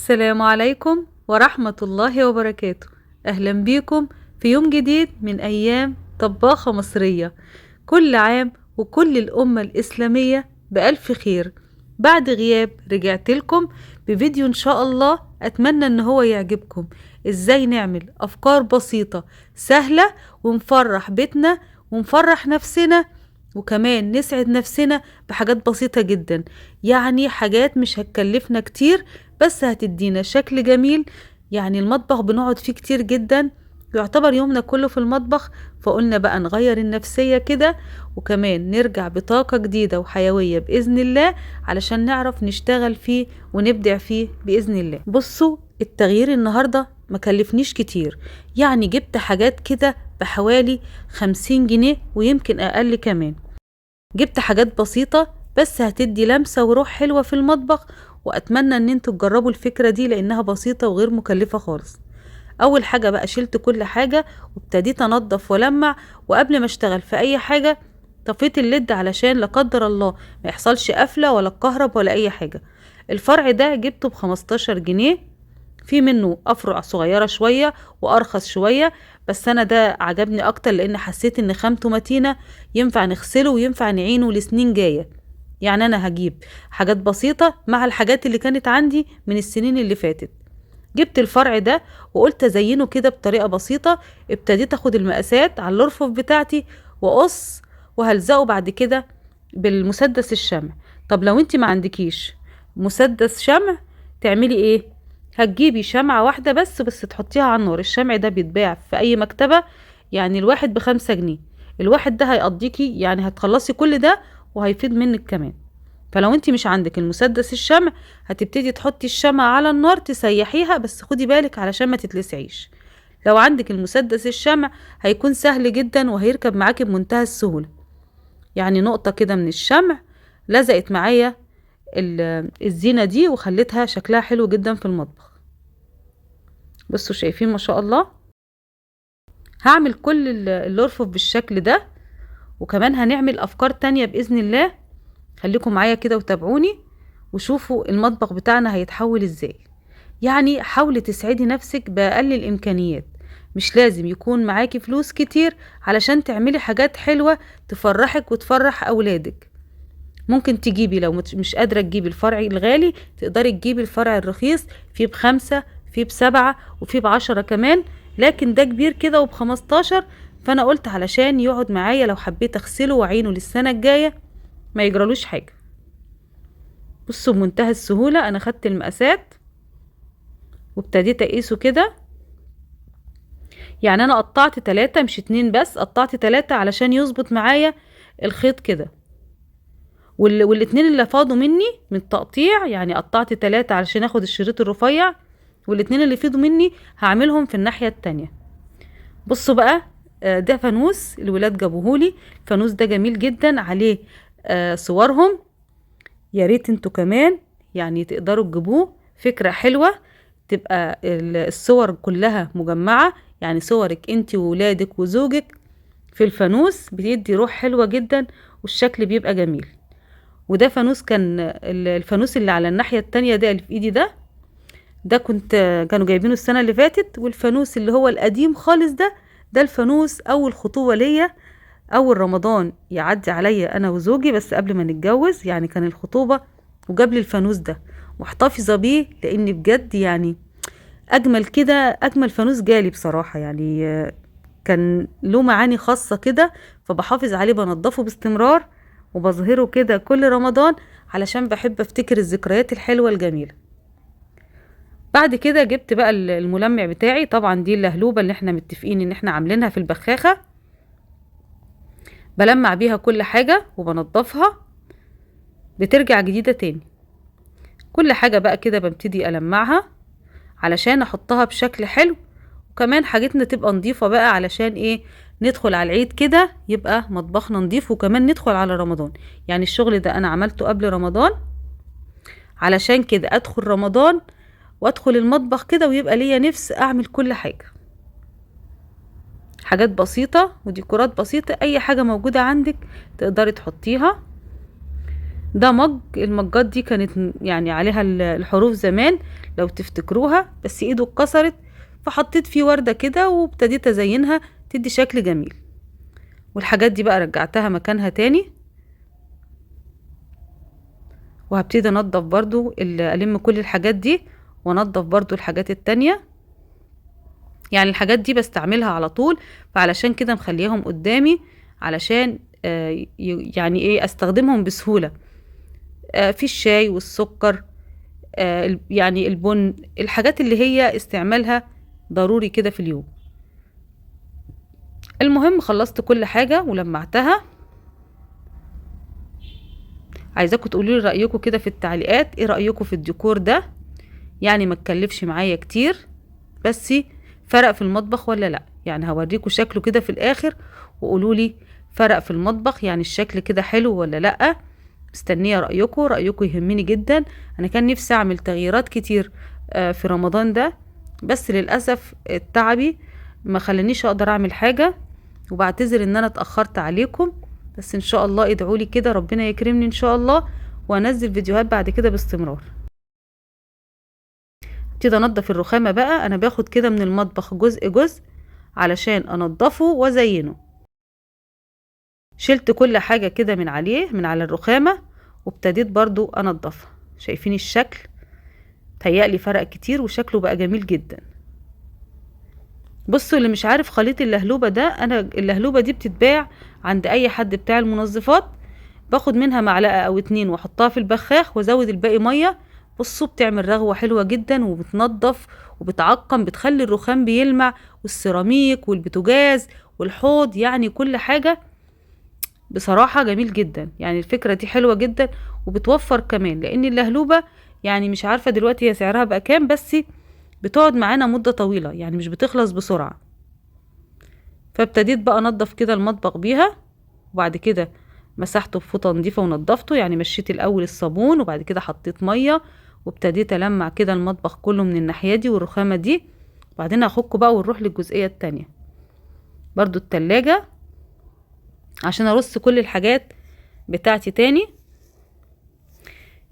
السلام عليكم ورحمة الله وبركاته. أهلا بيكم في يوم جديد من أيام طباخة مصرية. كل عام وكل الأمة الإسلامية بألف خير. بعد غياب رجعت لكم بفيديو إن شاء الله أتمنى إن هو يعجبكم. إزاي نعمل أفكار بسيطة سهلة ونفرح بيتنا ونفرح نفسنا وكمان نسعد نفسنا بحاجات بسيطة جدا، يعني حاجات مش هتكلفنا كتير بس هتدينا شكل جميل. يعني المطبخ بنقعد فيه كتير جدا، يعتبر يومنا كله في المطبخ، فقلنا بقى نغير النفسية كده وكمان نرجع بطاقة جديدة وحيوية بإذن الله علشان نعرف نشتغل فيه ونبدع فيه بإذن الله. بصوا التغيير النهاردة ما كلفنيش كتير، يعني جبت حاجات كده بحوالي 50 جنيه ويمكن أقل كمان. جبت حاجات بسيطة بس هتدي لمسة وروح حلوة في المطبخ، وأتمنى ان انتوا تجربوا الفكرة دي لأنها بسيطة وغير مكلفة خالص. أول حاجة بقى شلت كل حاجة وابتديت أنظف ولمع، وقبل ما اشتغل في أي حاجة طفيت ال LED علشان لا قدر الله ما يحصلش قفلة ولا الكهرب ولا أي حاجة. الفرع ده جبته ب15 جنيه، في منه أفرع صغيرة شوية وأرخص شوية، بس أنا ده عجبني أكتر لأن حسيت إن خامته متينة، ينفع نغسله وينفع نعينه لسنين جاية. يعني أنا هجيب حاجات بسيطة مع الحاجات اللي كانت عندي من السنين اللي فاتت. جبت الفرع ده وقلت ازينه كده بطريقة بسيطة. ابتديت اخد المقاسات على الارفف بتاعتي واقص وهلزقه بعد كده بالمسدس الشمع. طب لو انت ما عندكيش مسدس شمع تعملي ايه؟ هتجيبي شمعة واحدة بس تحطيها على النار. الشمع ده بيتباع في اي مكتبة، يعني الواحد ب5 جنيه. الواحد ده هيقضيكي، يعني هتخلصي كل ده وهيفيد منك كمان. فلو انت مش عندك المسدس الشمع هتبتدي تحطي الشمعة على النار تسيحيها، بس خدي بالك علشان ما تتلسعيش. لو عندك المسدس الشمع هيكون سهل جدا وهيركب معاكي بمنتهى السهولة. يعني نقطة كده من الشمع لزقت معايا الزينة دي وخلتها شكلها حلو جدا في المطبخ. بصوا شايفين ما شاء الله. هعمل كل الارفف بالشكل ده، وكمان هنعمل افكار تانية بإذن الله. خليكم معايا كده وتابعوني وشوفوا المطبخ بتاعنا هيتحول ازاي. يعني حاولي تسعدي نفسك بأقل الامكانيات، مش لازم يكون معاكي فلوس كتير علشان تعملي حاجات حلوة تفرحك وتفرح اولادك. ممكن تجيبي لو مش قادرة تجيبي الفرع الغالي تقدري تجيبي الفرع الرخيص، في ب5 في ب7 وفي ب10 كمان، لكن ده كبير كده وب15. فانا قلت علشان يقعد معايا لو حبيت اغسله واعينه للسنة الجاية ما يجرالوش حاجة. بصوا بمنتهى السهولة انا خدت المقاسات وابتديت اقيسه كده. يعني انا قطعت 3 مش 2 بس، قطعت 3 علشان يظبط معايا الخيط كده. والاتنين اللي فاضوا مني من التقطيع، يعني قطعت 3 علشان اخد الشريط الرفيع، والاتنين اللي فاضوا مني هعملهم في الناحية التانية. بصوا بقى، ده فانوس الولاد جابوهولي. الفانوس ده جميل جدا، عليه صورهم، يا ريت انتوا كمان يعني تقدروا تجيبوه. فكرة حلوة تبقى الصور كلها مجمعة، يعني صورك انت وولادك وزوجك في الفانوس، بيدي روح حلوة جدا والشكل بيبقى جميل. وده فانوس كان الفانوس اللي على الناحية التانية ده اللي في ايدي ده كانوا جايبينه السنة اللي فاتت. والفانوس اللي هو القديم خالص ده الفانوس اول خطوبة ليا، اول رمضان يعدي عليا انا وزوجي بس قبل ما نتجوز، يعني كان الخطوبة، وجاب لي الفانوس ده محتفظة بيه لان بجد يعني اجمل كده، اجمل فانوس جالي بصراحة. يعني كان له معاني خاصة كده، فبحافظ عليه، بنضفه باستمرار وبظهره كده كل رمضان علشان بحب افتكر الذكريات الحلوة الجميلة. بعد كده جبت بقى الملمع بتاعي، طبعا دي اللهلوبة اللي احنا متفقين ان احنا عاملينها في البخاخة، بلمع بيها كل حاجة وبنضفها بترجع جديدة تاني. كل حاجة بقى كده ببتدي ألمعها علشان أحطها بشكل حلو، وكمان حاجتنا تبقى نظيفة بقى علشان ايه، ندخل على العيد كده يبقى مطبخنا نظيف، وكمان ندخل على رمضان. يعني الشغل ده أنا عملته قبل رمضان علشان كده أدخل رمضان وأدخل المطبخ كده ويبقى ليا نفس أعمل كل حاجة. حاجات بسيطة وديكورات بسيطة، أي حاجة موجودة عندك تقدري تحطيها. ده مج، المجات دي كانت يعني عليها الحروف زمان لو تفتكروها، بس ايده اتكسرت فحطيت فيه وردة كده وابتديت ازينها تدي شكل جميل. والحاجات دي بقى رجعتها مكانها تاني. وهبتدي انضف برضو، الم كل الحاجات دي وانضف برضو الحاجات التانية. يعني الحاجات دي بستعملها على طول، فعلشان كده مخليهم قدامي علشان يعني ايه استخدمهم بسهولة. في الشاي والسكر، يعني البن، الحاجات اللي هي استعمالها ضروري كده في اليوم. المهم خلصت كل حاجة ولمعتها. عايزاكم تقولوا لي رأيكم كده في التعليقات، ايه رأيكم في الديكور ده؟ يعني ما تكلفش معايا كتير، بس فرق في المطبخ ولا لا؟ يعني هوريكم شكله كده في الاخر وقولوا لي فرق في المطبخ، يعني الشكل كده حلو ولا لا. مستنيه رايكم، رايكم يهمني جدا. انا كان نفسي اعمل تغييرات كتير في رمضان ده، بس للاسف تعبي ما خلانيش اقدر اعمل حاجه، وبعتذر ان انا اتاخرت عليكم، بس ان شاء الله ادعوا لي كده ربنا يكرمني ان شاء الله وانزل فيديوهات بعد كده باستمرار. ابتدي انضف الرخامه بقى. انا باخد كده من المطبخ جزء جزء علشان انضفه وازينه. شلت كل حاجه كده من عليه، من على الرخامه، وابتديت برضو انضفها. شايفين الشكل؟ تهيألي فرق كتير وشكله بقى جميل جدا. بصوا اللي مش عارف خليط اللهلوبة ده، انا اللهلوبة دي بتتباع عند اي حد بتاع المنظفات، باخد منها معلقة او 2 واحطها في البخاخ وازود الباقي مية. بصوا بتعمل رغوة حلوة جدا، وبتنظف وبتعقم، بتخلي الرخام بيلمع، والسيراميك والبوتاجاز والحوض، يعني كل حاجة بصراحة جميل جدا. يعني الفكرة دي حلوة جدا وبتوفر كمان، لان اللهلوبة يعني مش عارفة دلوقتي هي سعرها بقى كام، بس بتقعد معانا مدة طويلة، يعني مش بتخلص بسرعة. فابتديت بقى انضف كده المطبخ بيها، وبعد كده مسحته بفوطة نظيفة ونضفته. يعني مشيت الاول الصابون وبعد كده حطيت مية، وابتديت المع كده المطبخ كله من الناحية دي والرخامة دي. وبعدين هاخدكم بقى ونروح للجزئية التانية برضو، التلاجة، عشان ارص كل الحاجات بتاعتي تاني.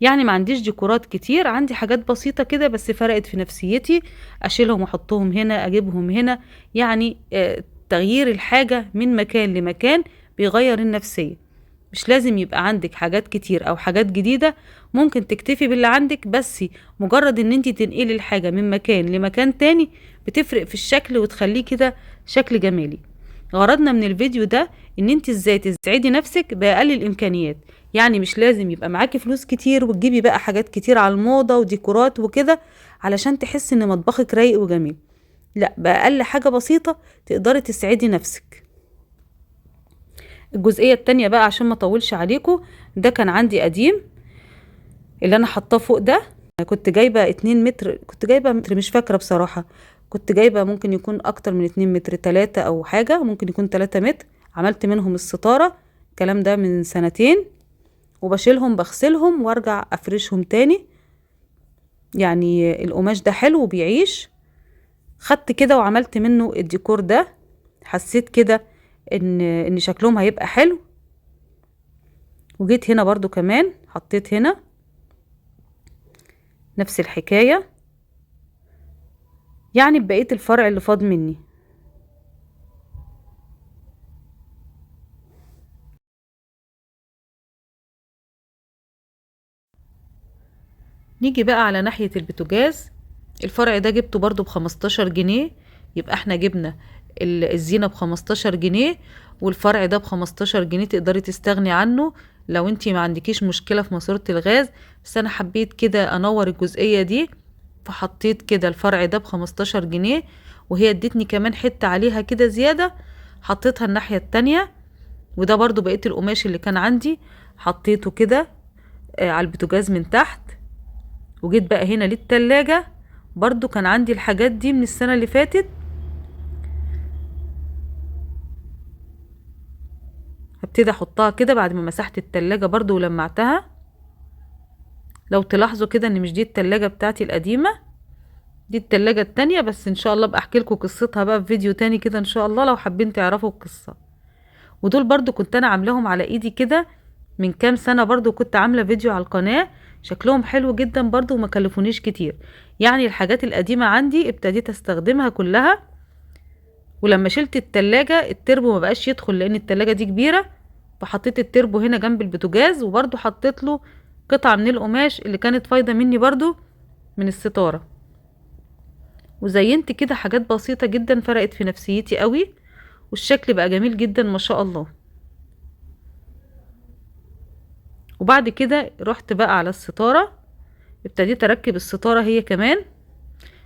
يعني ما عنديش ديكورات كتير، عندي حاجات بسيطة كده بس فرقت في نفسيتي، اشيلهم واحطهم هنا، اجيبهم هنا. يعني تغيير الحاجة من مكان لمكان بيغير النفسية. مش لازم يبقى عندك حاجات كتير او حاجات جديدة، ممكن تكتفي باللي عندك، بس مجرد ان انت تنقلي الحاجة من مكان لمكان تاني بتفرق في الشكل وتخليه كده شكل جمالي. غرضنا من الفيديو ده ان انت ازاي تسعدي نفسك باقل الامكانيات. يعني مش لازم يبقى معاكي فلوس كتير وتجيبي بقى حاجات كتير على الموضة وديكورات وكده علشان تحسي ان مطبخك رايق وجميل. لا، باقل حاجة بسيطة تقدري تسعدي نفسك. الجزئية التانية بقى عشان ما اطولش عليكم، ده كان عندي قديم اللي انا حطاه فوق ده، كنت جايبة 2 متر، كنت جايبة متر مش فاكرة بصراحة، كنت جايبة ممكن يكون اكتر من 2 متر، 3 او حاجة، ممكن يكون 3 متر. عملت منهم الستارة، الكلام ده من سنتين، وبشيلهم بغسلهم وارجع افرشهم تاني. يعني القماش ده حلو وبيعيش. خدت كده وعملت منه الديكور ده، حسيت كده ان شكلهم هيبقى حلو. وجيت هنا برضو كمان حطيت هنا نفس الحكاية، يعني بقيت الفرع اللي فاض مني. نيجي بقى على ناحية البوتاجاز. الفرع ده جبته برضو ب15 جنيه، يبقى احنا جبنا الزينة ب15 جنيه والفرع ده ب15 جنيه. تقدري تستغني عنه لو انتي ما عندكيش مشكلة في ماسورة الغاز، بس انا حبيت كده انور الجزئية دي فحطيت كده الفرع ده ب15 جنيه، وهي ادتني كمان حتة عليها كده زيادة حطيتها الناحية التانية. وده برضو بقية القماش اللي كان عندي حطيته كده على البوتاجاز من تحت. وجيت بقى هنا للتلاجة، برضو كان عندي الحاجات دي من السنة اللي فاتت، هبتدي احطها كده بعد ما مسحت التلاجة برضو ولمعتها. لو تلاحظوا كده ان مش دي التلاجة بتاعتي القديمة، دي التلاجة التانية، بس ان شاء الله ابقى احكي لكم قصتها بقى في فيديو تاني كده ان شاء الله لو حابين تعرفوا القصة. ودول برضو كنت انا عاملاهم على ايدي كده من كام سنة برضو كنت عاملة فيديو على القناة، شكلهم حلو جدا برضو وما كلفونيش كتير. يعني الحاجات القديمة عندي ابتديت استخدمها كلها. ولما شلت التلاجة التربو ما بقاش يدخل لان التلاجة دي كبيرة، فحطيت التربو هنا جنب البوتاجاز، وبرضو حطيت له قطعة من القماش اللي كانت فايضة مني برضو من الستارة. وزينت كده حاجات بسيطة جدا فرقت في نفسيتي قوي، والشكل بقى جميل جدا ما شاء الله. وبعد كده رحت بقى على الستارة، ابتديت اركب الستارة هي كمان.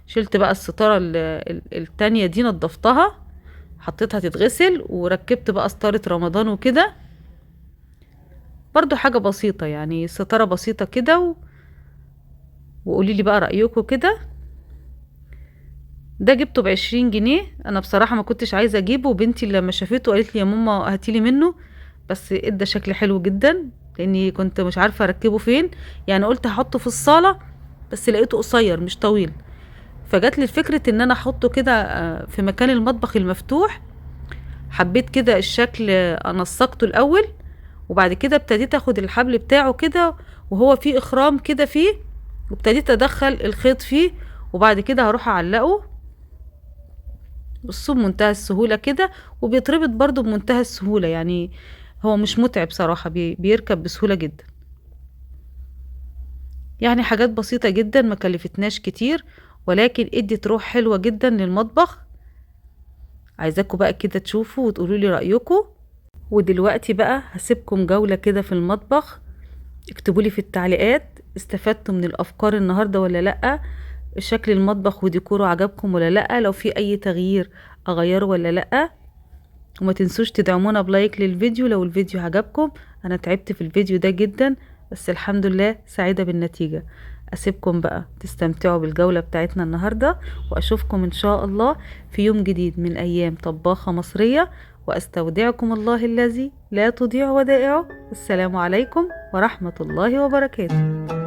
شلت بقى الستارة التانية دي، نضفتها حطيتها تتغسل، وركبت بقى ستارة رمضان وكده، برضو حاجة بسيطة يعني ستارة بسيطة كده. وقولي لي بقى رأيكم كده. ده جبته ب20 جنيه، انا بصراحة ما كنتش عايزة اجيبه، وبنتي لما شافته قالت لي يا ماما هاتيلي منه، بس ادى شكل حلو جدا لاني كنت مش عارفة اركبه فين، يعني قلت هحطه في الصالة بس لقيته قصير مش طويل، فجات لي الفكرة ان انا احطه كده في مكان المطبخ المفتوح. حبيت كده الشكل، انسقته الاول، وبعد كده ابتديت اخد الحبل بتاعه كده وهو فيه اخرام كده فيه، وابتديت ادخل الخيط فيه، وبعد كده هروح اعلقه. بصوا بمنتهى السهولة كده، وبيتربط برضو بمنتهى السهولة، يعني هو مش متعب صراحة، بيركب بسهولة جدا. يعني حاجات بسيطة جدا ما كلفتناش كتير، ولكن ادت روح حلوة جدا للمطبخ. عايزاكم بقى كده تشوفوا وتقولوا لي رأيكم. ودلوقتي بقى هسيبكم جولة كده في المطبخ، اكتبوا لي في التعليقات استفدتوا من الأفكار النهاردة ولا لأ، شكل المطبخ وديكوره عجبكم ولا لأ، لو في أي تغيير أغيره ولا لأ. وما تنسوش تدعمونا ب like للفيديو لو الفيديو عجبكم. أنا تعبت في الفيديو ده جدا، بس الحمد لله سعيدة بالنتيجة. أسيبكم بقى تستمتعوا بالجولة بتاعتنا النهاردة، وأشوفكم إن شاء الله في يوم جديد من أيام طباخة مصرية، وأستودعكم الله الذي لا تضيع ودائعه. السلام عليكم ورحمة الله وبركاته.